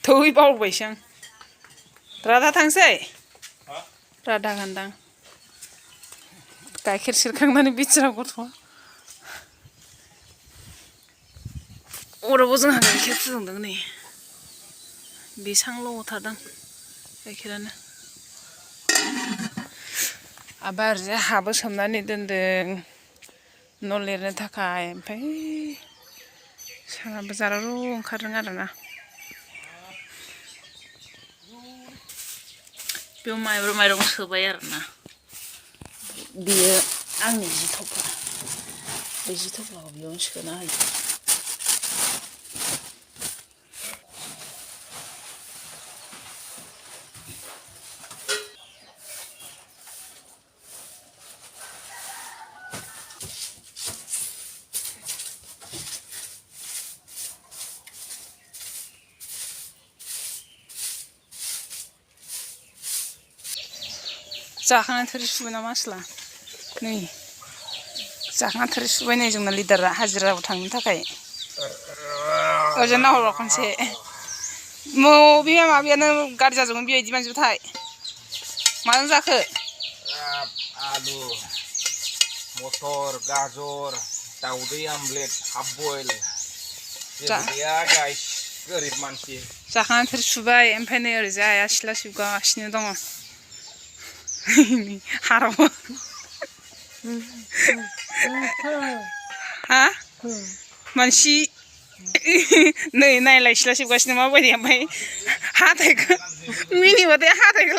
थौै बावबायसो आं राधा थांसै राधा गान्दां गाइखेर सेरखांनानै बिथिरा गथ'आ अरावबो जोंहा गाइखेर फुदुंदों नै बेसांल' होथारदों गाइखेरानो आबार हाबो सोमनानै दोनदों न' लिरनो थाखाय ओमफ्राय सानाबो जारार' ओंखारदों आरोना बेयाव माइरं सोबाय आरोना बेयो आंनि जि थफ्ला बे जि थफ्लाखौ बेयावनो सोना होयो जाखांनानै थोरसि सुबाय नामा आसला नै जाखांनानै थोरसि सुबाय नै जोंना लिडारा हाजिरायाव थांनो थाखाय ओजों नाहरबा खनसे बे माबायानो गाज्रि जाजोबगोन बेबायदि मानसिबाथाय माजों जाखो आलु मटर गाजर दाउदै आमलेट हाफ बयल गैया गाइस गोरिब मानसि जाखांनानै थोरसि सुबाय ओमफ्राय नै ओरैजाय आइया सिथ्ला सिबगासिनो दङ हाराव हा मानसि नै नायलाय सिथ्ला सिबगासिनो माबायदि ओमफ्राय हाथायखौ मिनिबाथाय हाथायखौ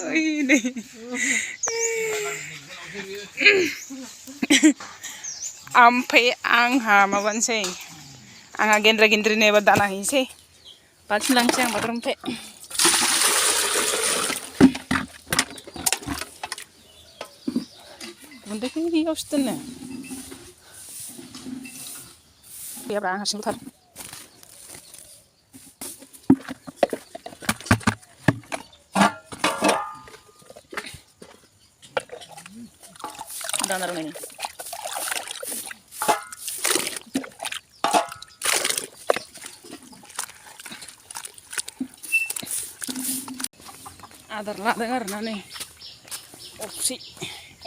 ओइ नै ओमफ्राय आंहा माबानोसै आंहा गेन्द्रा गेन्द्रिनो एबार दाना हैनोसै बाल्थिं लांसै आं बाथरुमनिफ्राय गुन्दैखौ बेयावसो दोनो गैयाब्रा आं हारसिंथार दाना रंनायनि आदार लादों आरोना नै अफ्रि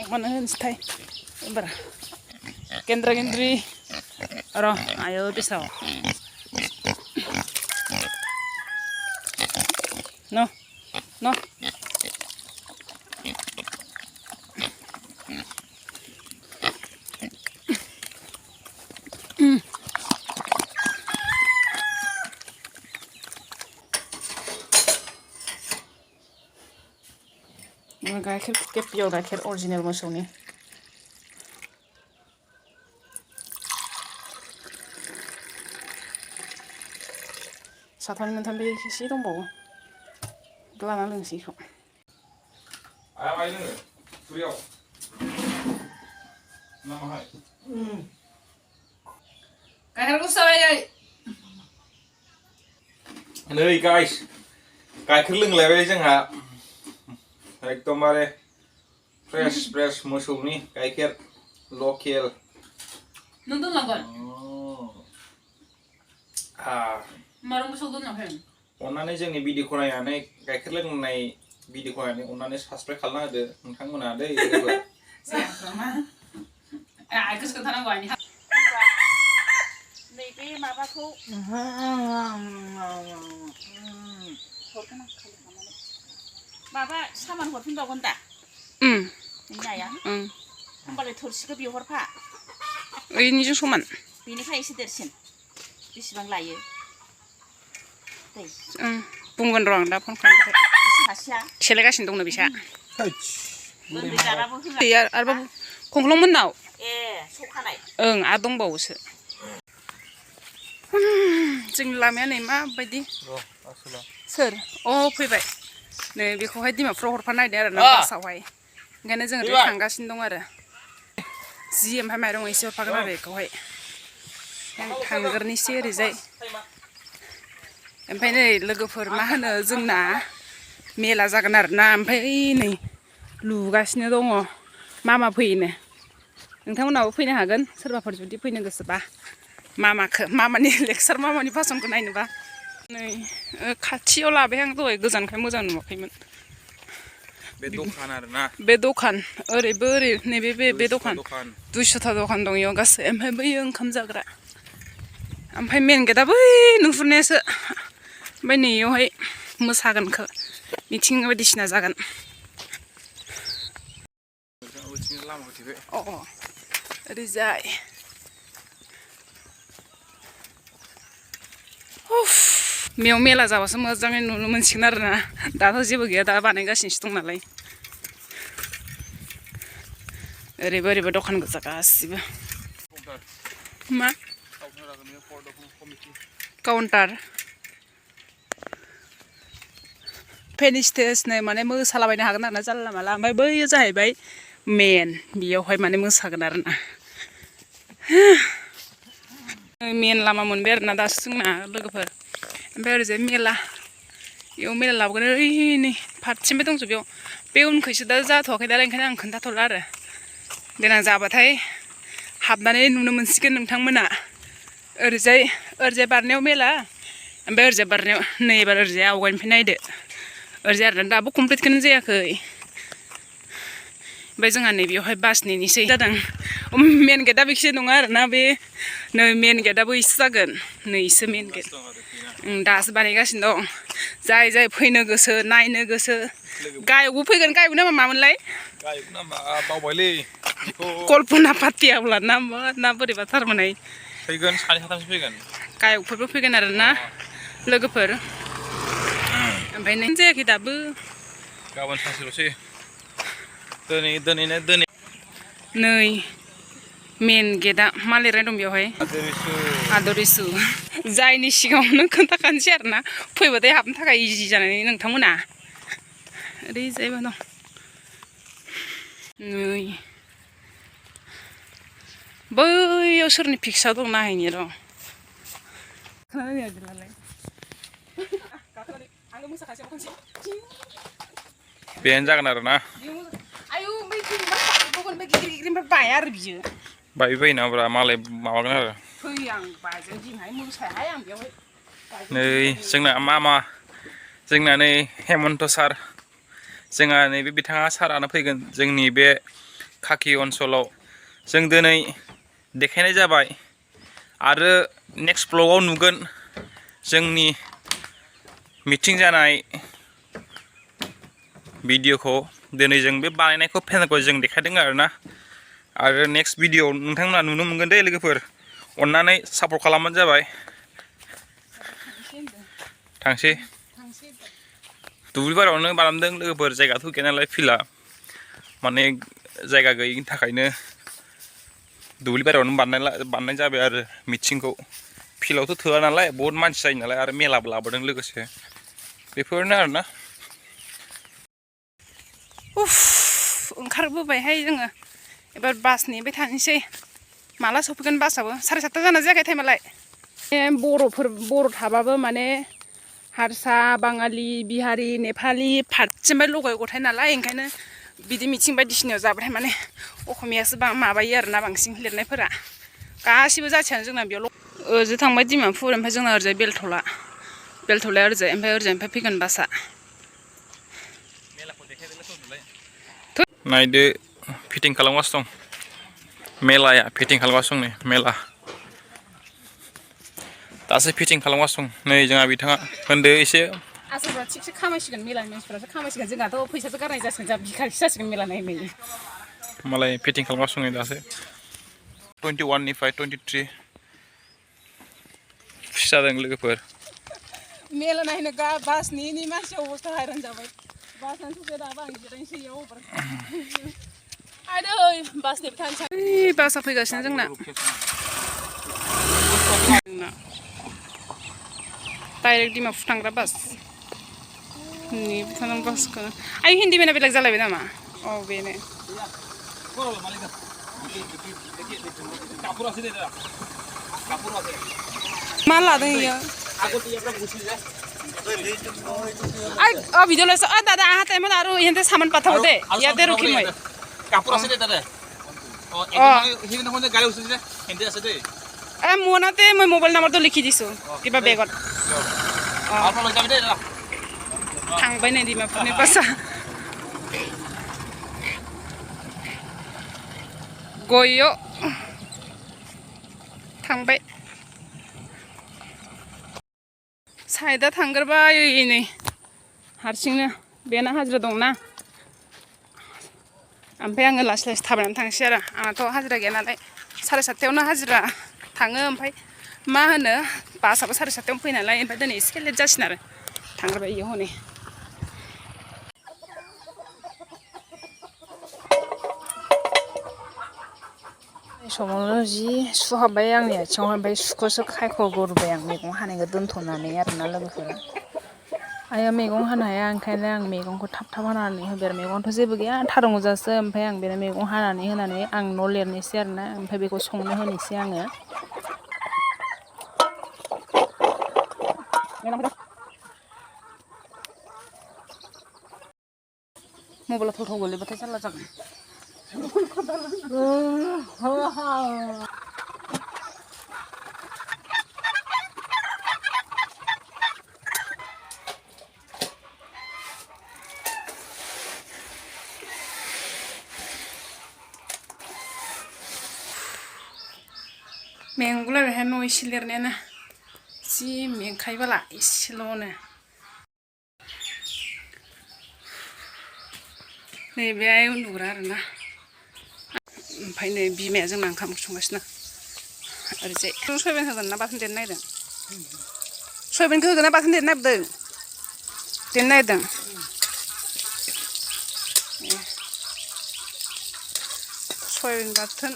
अमानो होनोसैथाय एबार गेन्द्रा गेन्द्रि र' आयौ बेसाव न गाइखेर केपियाव गाइखेर अरिजिनेल मोसौनि साथाम मोनथाम बे एसे दंबावो लाना लोंसै बेखौ गाइखेरखौ जाबाय नै गाइस गाइखेर लोंलायबाय जोंहा एकदमबारे फ्रेश मोसौनि गाइखेर लकेल नों दोनलांगोन मारो मोसौ दोनाखै अन्नानै जोंनि भिडिअखौ नायनानै गाइखेर लोंनाय भिडिअखौ नायनानै अन्नानै साबस्क्राइब खालामना होदो नोंथांमोना दै गोसो खोन्थानांगौ आंनि नैबे माबाखौ माबा सामान हरफिनबावगोन दा नाया होमबालाय थोरसिखौ बिहरफा ओइनिजों समान बेनिफ्राय एसे देरसिन बेसेबां लायो बुंगोन र' आं दा फन खालामबाथाय सेलायगासिनो दंनो बिसा आरोबाव खंख्लंमोननाव सखानाय ओं आरो दंबावोसो जोंनि लामाया नै माबायदि सोर फैबाय नै बेखौहाय दिमाफ्राव हरफा नागिरदों आरो ना बासावहाय ओंखायनो जों ओरै थांगासिनो दं आरो जि ओमफ्राय माइरं एसे हरफागोन आरो बेखौहाय थांगोरनोसै ओरैजाय ओमफ्राय नै लोगोफोर मा होनो जोंना मेला जागोन आरोना ओमफ्राय नै लुगासिनो दङ मामा फैयोनो नोंथांमोनाबो फैनो हागोन सोरबाफोर जुदि फैनो गोसोबा मामानि लेक्सार मामानि भाषणखौ नायनोबा नै खाथियाव लाबाय आं दहाय गोजानखाय मोजां नुवाखैमोन बे दखान आरोना बे दखान ओरैबो ओरै नैबे बे दखान 200था दखान दं इयाव गासै ओमफ्राय बै ओंखाम जाग्रा ओमफ्राय मेन गेटआ बै नुहुरनायासो ओमफ्राय नैयावहाय मोसागोनखो मिथिं बायदिसिना जागोन अ ओरैजाय मेव मेला जाबासो मोजाङै नुनो मोनसिगोन आरोना दाथ' जेबो गैया दा बानायगासिनोसो दं नालाय ओरैबो ओरैबो दखान गोजा गासिबो मा काउन्टार फेन स्टेजनो माने मोसालाबायनो हागोन आरोना जानला माला ओमफ्राय बैयो जाहैबाय मेन बेयावहाय माने मोसागोन आरोना मेन लामा मोनबाय आरोना दासो जोंना लोगोफोर ओमफ्राय ओरैजाय मेला बेयाव मेला लाबोगोन ओइ नै फारसेनिफ्राय दंजोबो बेयाव बे उनखैसो दा जाथ'वाखै दा ओंखायनो आं खोन्थाथ'ला आरो देनां जाबाथाय हाबनानै नुनो मोनसिगोन नोंथांमोना ओरैजाय बारनायाव मेला ओमफ्राय ओरैजाय बारनायाव नै एबार ओरैजाय आवगायनिफ्राय नायदो ओरैजाय आरोना दाबो कमप्लिटखौनो जायाखै ओमफ्राय जोंहा नैबेयावहाय बास नेनोसै जादों मेन गेटआ बेखिसो नङा आरोना बे नै मेन गेटआबो इसे जागोन नैसो मेन गेट दासो बानायगासिनो दं जाय फैनो गोसो नायनो गोसो गायकबो फैगोन गायक नामा मामोनलाय बावबायलै कल्पना पाटियाब्ला ना बोरैबाथारमोनहाय फैगोन सानै साथामसो फैगोन गायकफोरबो फैगोन आरोना लोगोफोर ओमफ्राय नों जायाखै दाबो गाबोन सानसेल'सै दिनै नै मेन गेटआ मा लिरनाय दं बेवहाय आदरिसु जायनि सिगाङावनो खोन्थाखानोसै आरोना फैबाथाय हाबनो थाखाय इजि जानानै नोंथांमोना ओरैजायबो दं नै बैयाव सोरनि फिक्सा दं नायहैनि र' बेनो जागोन आरोना बाया आरो बियो बाय नाब्रा मालाय माबागोन आरो नै जोंना मा जोंना नै हेमन्त सार जोंहा नैबे बिथाङा सारानो फैगोन जोंनि बे खाखि ओनसोलाव जों दिनै देखायनाय जाबाय आरो नेक्स्ट ब्लगाव नुगोन जोंनि मिटिं जानाय भिडिअखौ दिनै जों बे बानायनायखौ पेनेलखौ जों देखायदों आरोना आरो नेक्स्ट भिडिअ नोंथांमोना नुनो मोनगोन दे लोगोफोर अन्नानै सापर्ट खालामबानो जाबाय थांसै दुब्लि बारियावनो बानायदों लोगोफोर जायगाथ' गैया नालाय फिल्डआ माने जायगा गैयिनि थाखायनो दुब्लि बारियावनो बानायनाय जाबाय आरो मिटिंखौ फिल्डआवथ' थोआ नालाय बहुत मानसि जायो नालाय आरो मेलाबो लाबोदों लोगोसे बेफोरनो आरोना ओंखारबोबायहाय जोङो एबार बास नेबाय थानोसै माला सफैगोन बासाबो 7:30 जाना जायाखै टाइमालाय बर' थाबाबो माने हारसा बाङालि बिहारि नेपालि फारसेनिफ्राय लगाय गथाय नालाय ओंखायनो बिदि मिथिं बायदिसिनायाव जाबाथाय माने असमियासो माबायो आरोना बांसिन लिरनायफोरा गासिबो जाथियानो जोंना बेयाव ओजों थांबाय डिमापुर ओमफ्राय जोंना ओरैजाय बेलथलाया ओरैजाय ओमफ्राय ओरैजायनिफ्राय फैगोन बासा नायदो फिटिं खालामगासिनो दं मेलाया फिटिं खालामगासिनो दं नै मेला दासो फिटिं खालामगासिनो दं नै जोंहा बिथाङा होनदो एसे आसलफ्रा थिगसे खामायसिगोन मेलानि मानसिफ्रासो खामायसिगोन जोंहाथ' फैसासो गारनाय जासिगोन जोंहा भिखारिसो जासिगोन मेला नायै मालाय फिटिं खालामगासिनो दं दासो 21निफ्राय 23 जादों लोगोफोर मेला नायनो बासनि मानसि अबस्था हैरान जाबाय बासआनो सफैया दाबो आं जिरायनोसै इयाव आदै बासनिबो थानोसै बासआ फैगासिनो जोंना डाइरेक्ट डिमापुर थांग्रा बास बासखौ आइ हिन्दी मेना बेलेग जालायबाय नामा औ बेनो मा लादों इयो भिडिअ লৈছ দাদা আহা টাইমত আৰু ইহঁতে সামান পাঠাব দে ইয়াতে ৰখিম মই কাপোৰ আছে দে দাদা সেইদিনাখন যে গাড়ী উঠিছে সিহঁতে আছে দেই মোনাতে মই মোবাইল নাম্বাৰটো লিখি দিছোঁ কিবা বেগত थांबाय नै डिमापुरनि बासआ गयो थांबाय साइडआ थांग्रोबाय नै हारसिंनो बेना हाजिरा दंना ओमफ्राय आङो लासै लासै थाबायनानै थांसै आरो आंहाथ' हाजिरा गैया नालाय 7:30 हाजिरा थाङो ओमफ्राय मा होनो बासआबो 7:30 फैयो नालाय ओमफ्राय दिनै एसे लेट जासिगोन आरो थांग्रोबाय इयो हनै समावनो जि सुहाबबाय आंनि आथिङाव ओमफ्राय सुखौसो खायख'गोरबाय आं मैगं हानायखौ दोनथ'नानै आरोना लोगोफोरा आइया मैगं हानो हाया ओंखायनो आं मैगंखौ थाब थाब हानानै होबाय आरो मैगंथ' जेबो गैया थारुन गोजासो ओमफ्राय आं बे मैगं हानानै होनानै आं न' लिरनोसै आरोना ओमफ्राय बेखौ संनो होनोसै आङो मबाइलाव थाव गोलैबाथाय जारला जागोन मेंगुलायबायहाय न' एसे लिरनायानो जि मेंखायोबाला एसेल'नो नैबे आइ उन्दुग्रा आरोना ओमफ्राय नै बिमाया जोंना ओंखाम संगासिनो ओरैजाय सयाबिन होगोन ना बाथोन देनो नागिरदों सयाबिनखौ होगोन ना बाथोन देनो नागिरदों देनो नागिरदों सयाबिन बाथोन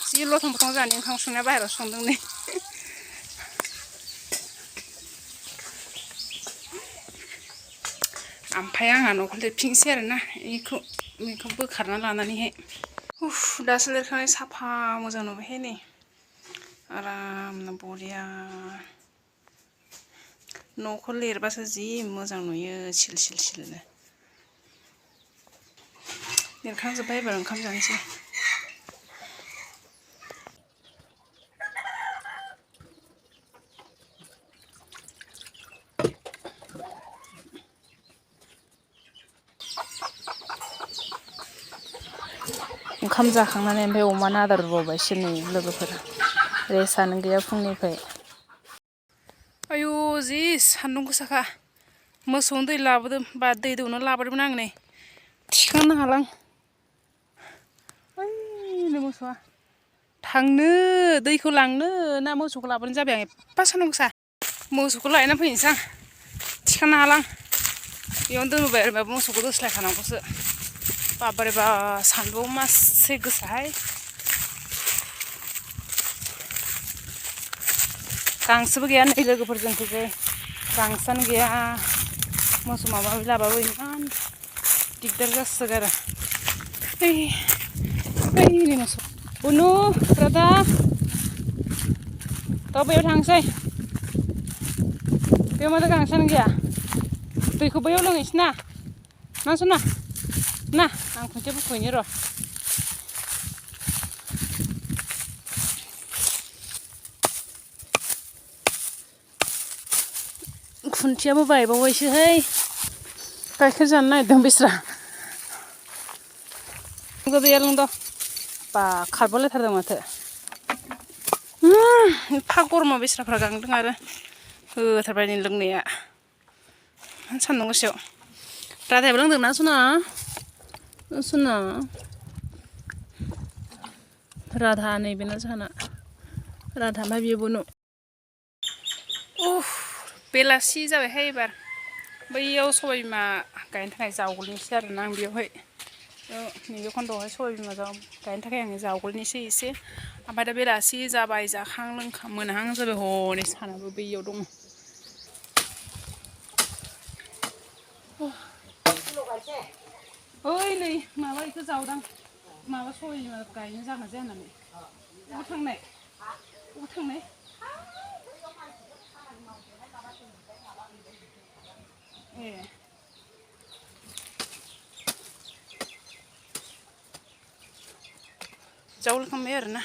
जि लथं फथं जानि ओंखाम संनाया बाहेरायाव संदों नै ओमफ्राय आंहा न'खौ लिरफिनसै आरोना बेखौ बोखारना लानानैहाय दासो लिरखांनाय साफा मोजां नुबायहाय नै आरामनो बरिया न'खौ लिरबासो जि मोजां नुयो सिल सिल सिलनो लिरखांजोब्बाय एबार ओंखाम जानोसै ओंखाम जाखांनानै ओमफ्राय अमानो आदार रुबावबायसो नै लोगोफोरा रेस्टआनो गैया फुंनिफ्राय आयु जि सान्दुं गोसाखा मोसौनो दै लाबोदों बा दै दौनो लाबोदोंमोन आं नै थिखांनो हालां ओइनो मोसौआ थांनो दैखौ लांनो ना मोसौखौ लाबोनो जाबाय आं एफा सान्दुं गोसा मोसौखौ लायनानै फैनोसै आं थिखांनो हालां बेयावनो दोनबोबाय आरो मोसौखौ दोस्लायखानांगौसो बाबारे बा सान्दुं मासे गोसाहाय गांसोबो गैया नै लोगोफोरजों फैजाय गांसोआनो गैया मोसौ माबा माबि लाबाबो इमान दिगदार जासोगारो ओइ मोसौ बुनु राधा दा बैयाव थांसै बेयाव माथो गांसोआनो गैया दैखौ बैयाव लोंहैसै ना सना ना आं खनसे बुखुहैनि र' खुन्थियाबो बायबावबायसोहाय गाइखेर जानो नागिरदों बिस्रा गैया लोंद' बा खारबोलायथारदों माथो एफा गरमाव बिस्राफ्रा गांदों आरो होथारबाय नै लोंनाया सान्दुं गोसायाव राधायाबो लोंदोंना सना राधा नैबेना जोंहाना राधा ओमफ्राय बियो बुनु बेलासि जाबायहाय एबार बैयाव सबाय बिमा गायनो थाखाय जावग्लिनोसै आरोना आं बेयावहाय नैबे खन्दआवहाय सबाय बिमा गायनो थाखाय आङो जावग्लिनोसै एसे ओमफ्राय दा बेलासि जाबाय जाखां लोंखां मोनहां जाबाय हनै सानाबो बैयाव दङ ओइ नै माबा बेखौ जावदां माबा सबाय बिमा गायनो जागोन जाया होननानै बबाव थांनाय ए जावग्लिखांबाय आरोना